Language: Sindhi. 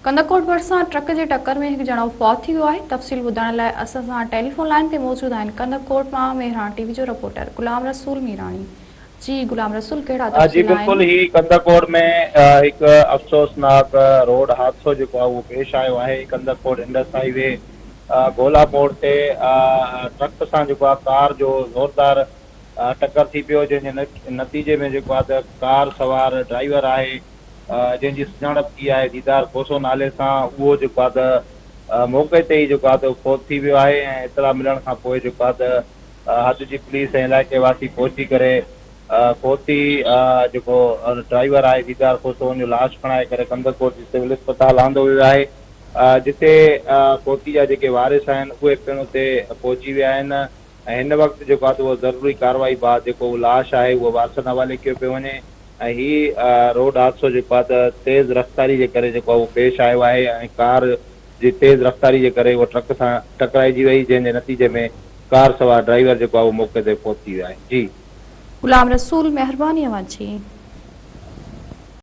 ڪنڌڪوٽ ڀرسان ٽرڪ جي ٽڪر ۾ هڪ ڄڻو فوت ٿي ويو آهي، تفصيل ٻڌائڻ لاء اسان سان ٽيليفون لائين تي موجود آهن ڪنڌڪوٽ مان مهراڻ ٽي وي جو رپورٽر غلام رسول ميراڻي جي غلام رسول ڪهڙا جي تفصيل بلڪل آهن. هي ڪنڌڪوٽ ۾ هڪ افسوسناڪ روڊ حادثو جيڪو آهي اهو پيش آيو آهي ڪنڌڪوٽ انڊس هائي وي گولا موڙ تي ٽرڪ سان جيڪو آهي ڪار جو زوردار ٽڪر ٿي پيو جنهن جي نتيجي ۾ جيڪو آهي ته ڪار سوار ڊرائيور آهي جنهن جي سڃاڻپ ٿي آهي ديدار کوسو نالي سان اهو جيڪو آهي ته موقعي تي ئي جيڪو آهي ته فوت ٿي ويو آهي ۽ اطلاع ملڻ کان پوء جيڪو آهي ته حد جي پوليس ۽ علائقي واسي پهچي ڪري فوتي جيڪو ڊرائيور آهي ديدار کوسو ان جو لاش کڻائي ڪري ڪنڌڪوٽ جي سول اسپتال آندو ويو آهي جتي فوتي جا جيڪي وارث آهن اهي پڻ اتي پهچي ويا آهن ۽ هن وقت جيڪو آهي ته اهو ضروري ڪارروائي بعد جيڪو اهو لاش آهي اهو وارثن حوالي ڪيو پيو وڃي ۽ هي روڊ حادثو جيڪو آهي ته تيز رفتاري جي ڪري جيڪو آهي اهو پيش آيو آهي ۽ ڪار جي تيز رفتاري جي ڪري اهو ٽرڪ سان ٽڪرائجي وئي جنهن جي نتيجي ۾ ڪار سوار ڊرائيور جيڪو آهي اهو موقعي تي فوت ٿي ويو آهي جي. غلام رسول مهرباني اوهان جي.